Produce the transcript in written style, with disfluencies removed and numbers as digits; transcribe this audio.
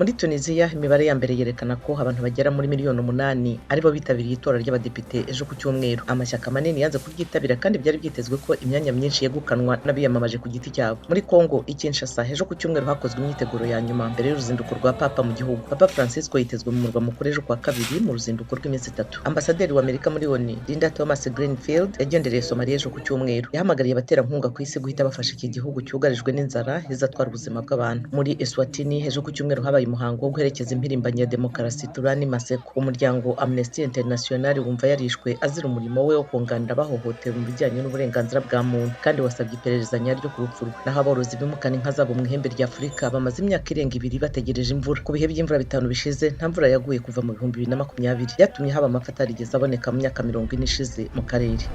Muri Tunisia, imibare ya mbere yerekana ko abantu bagera muri miliyoni 8 aribo bitabiriye itora ry'abadepite ejo ku cyumweru. Amashyaka manini yanze kuryitabira, kandi byari byitezwe ko imyanya myinshi yegukanwa n'abiyamamaje ku giti cyabo. Muri Congo, i Kinshasa, ejo ku cyumweru hakozwe imyiteguro ya nyuma mbere y'uruzinduko rwa Papa mu gihugu. Papa Francisco yitezwe mu murwa mukuru ejo kuwa kabiri mu ruzinduko rw'iminsi 3. Ambasaderi wa Amerika muri ONU, Linda Thomas Greenfield, yagendereye Somalia ejo ku cyumweru. Yahamagariye abaterankunga ku isi guhita bafasha iki gihugu cyugarijwe n'inzara izatwara ubuzima bw'abantu. Muri Eswatini, ejo ku cyumweru habaye umuhango wo guherekeza impirimbanyi ya demokarasi Thulani Maseko. Umuryango Amnesty International wumva yarishwe azira umurimo we wo kunganira abahohotewe mu bijyanye n'uburenganzira bwa muntu, kandi wasabye iperereza nyaryo ku rupfu rwe. Naho aborozi bimukana inka zabo mu ihembe rya Afurika bamaze imyaka irenga 2 bategereje imvura. Ku bihe by'imvura 5 bishize, nta mvura yaguye kuva mu 2020, byatumye haba amapfa atarigeze aboneka mu myaka 40 ishize mu karere.